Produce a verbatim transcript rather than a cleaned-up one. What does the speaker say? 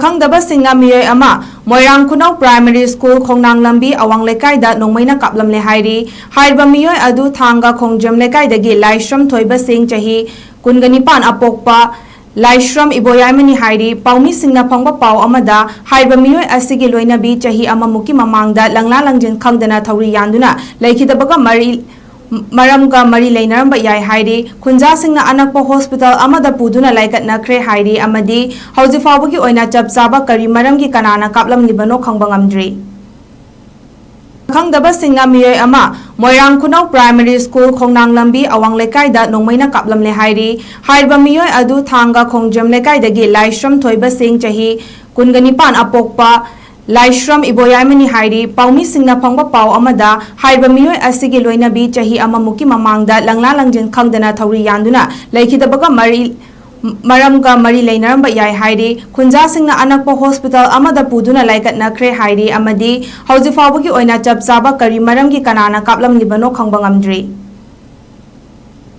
ꯈꯪꯗꯕꯁꯤꯡꯅ ꯃꯤꯑꯣꯏ ꯑꯃ ꯃꯣꯏꯔꯥꯡ ꯈꯨꯅꯧ primary school ꯈꯣꯡꯅꯥꯡ ꯂꯝꯕꯤ ꯑꯋꯥꯡ ꯂꯩꯀꯥꯏꯗ ꯅꯣꯡꯃꯩꯅ ꯀꯥꯞꯂꯝꯂꯦ ꯍꯥꯏꯔꯤ꯫ ꯍꯥꯏꯔꯤꯕ ꯃꯤꯑꯣꯏ ꯑꯗꯨ ꯊꯥꯡꯒ ꯈꯣꯡꯖꯝ ꯂꯩꯀꯥꯏꯗꯒꯤ ꯂꯥꯏꯁ꯭ꯔꯝ ꯊꯣꯏꯕ ꯁꯤꯡ, ꯆꯍꯤ ꯀꯨꯟꯒ ꯅꯤꯄꯥꯟ ꯑꯄꯣꯛꯄ ꯂꯥꯏꯁ꯭ꯔꯝ ꯏꯕꯣꯌꯥꯏꯃꯅꯤ ꯍꯥꯏꯔꯤ꯫ ꯄꯥꯎꯃꯤꯁꯤꯡꯅ ꯐꯪꯕ ꯄꯥꯎ ꯑꯃꯗ ꯍꯥꯏꯔꯤꯕ ꯃꯤꯑꯣꯏ ꯑꯁꯤꯒꯤ ꯂꯣꯏꯅꯕꯤ ꯆꯍꯤ ꯑꯃꯃꯨꯛꯀꯤ ꯃꯃꯥꯡꯗ ꯂꯪꯂꯥ ꯂꯪꯖꯤꯟ ꯈꯪꯗꯅ ꯊꯧꯔꯤ ꯌꯥꯟꯗꯨꯅ ꯂꯩꯈꯤꯗꯕꯒ ꯃꯔꯤ ꯃꯔꯝꯒ ꯃꯔꯤ ꯂꯩꯅꯔꯝꯕ ꯌꯥꯏ ꯍꯥꯏꯔꯤ꯫ ꯈꯨꯟꯖꯥꯁꯤꯡꯅ ꯑꯅꯛꯄ ꯍꯣꯁꯄꯤꯇꯥꯜ ꯑꯃꯗ ꯄꯨꯗꯨꯅ ꯂꯥꯏꯀꯠꯅꯈ꯭ꯔꯦ ꯍꯥꯏꯔꯤ ꯑꯃꯗꯤ ꯍꯧꯖꯤꯛ ꯐꯥꯎꯕꯒꯤ ꯑꯣꯏꯅ ꯆꯞ ꯆꯥꯕ ꯀꯔꯤ ꯃꯔꯝꯒꯤ ꯀꯅꯥꯅ ꯀꯥꯞꯂꯝꯂꯤꯕꯅꯣ ꯈꯪꯕ ꯉꯝꯗ꯭ꯔꯤ꯫ ꯈꯪꯗꯕꯁꯤꯡꯅ ꯃꯤꯑꯣꯏ ꯑꯃ ꯃꯣꯏꯔꯥꯡ ꯈꯨꯅꯧ ꯄ꯭ꯔꯥꯏꯃꯔꯤ ꯁ꯭ꯀꯨꯜ ꯈꯣꯡꯅꯥꯡ ꯂꯝꯕꯤ ꯑꯋꯥꯡ ꯂꯩꯀꯥꯏꯗ ꯅꯣꯡꯃꯩꯅ ꯀꯥꯞꯂꯝꯂꯦ ꯍꯥꯏꯔꯤ꯫ ꯍꯥꯏꯔꯤꯕ ꯃꯤꯑꯣꯏ ꯑꯗꯨ ꯊꯥꯡꯒ ꯈꯣꯡꯖꯝ ꯂꯩꯀꯥꯏꯗꯒꯤ ꯂꯥꯏꯁ꯭ꯔꯝ ꯊꯣꯏꯕ ꯁꯤꯡ, ꯆꯍꯤ ꯀꯨꯟꯒ ꯅꯤꯄꯥꯟ ꯑꯄꯣꯛꯄ ꯂꯥꯏꯁ꯭ꯔꯝ ꯏꯕꯣꯌꯥꯏꯃꯅꯤ ꯍꯥꯏꯔꯤ꯫ ꯄꯥꯎꯃꯤꯁꯤꯡꯅ ꯐꯪꯕ ꯄꯥꯎ ꯑꯃꯗ ꯍꯥꯏꯔꯤꯕ ꯃꯤꯑꯣꯏ ꯑꯁꯤꯒꯤ ꯂꯣꯏꯅꯕꯤ ꯆꯍꯤ ꯑꯃꯃꯨꯛꯀꯤ ꯃꯃꯥꯡꯗ ꯂꯪꯂꯥ ꯂꯪꯖꯤꯟ ꯈꯪꯗꯅ ꯊꯧꯔꯤ ꯌꯥꯟꯗꯨꯅ ꯂꯩꯈꯤꯗꯕꯒ ꯃꯔꯤ ꯃꯔꯝꯒ ꯃꯔꯤ ꯂꯩꯅꯔꯝꯕ ꯌꯥꯏ ꯍꯥꯏꯔꯤ꯫ ꯈꯨꯟꯖꯥꯁꯤꯡꯅ ꯑꯅꯛꯄ ꯍꯣꯁꯄꯤꯇꯥꯜ ꯑꯃꯗ ꯄꯨꯗꯨꯅ ꯂꯥꯏꯀꯠꯅꯈ꯭ꯔꯦ ꯍꯥꯏꯔꯤ ꯑꯃꯗꯤ ꯍꯧꯖꯤꯛ ꯐꯥꯎꯕꯒꯤ ꯑꯣꯏꯅ ꯆꯞ ꯆꯥꯕ ꯀꯔꯤ ꯃꯔꯝꯒꯤ ꯀꯅꯥꯅ ꯀꯥꯞꯂꯝꯂꯤꯕꯅꯣ ꯈꯪꯕ ꯉꯝꯗ꯭ꯔꯤ꯫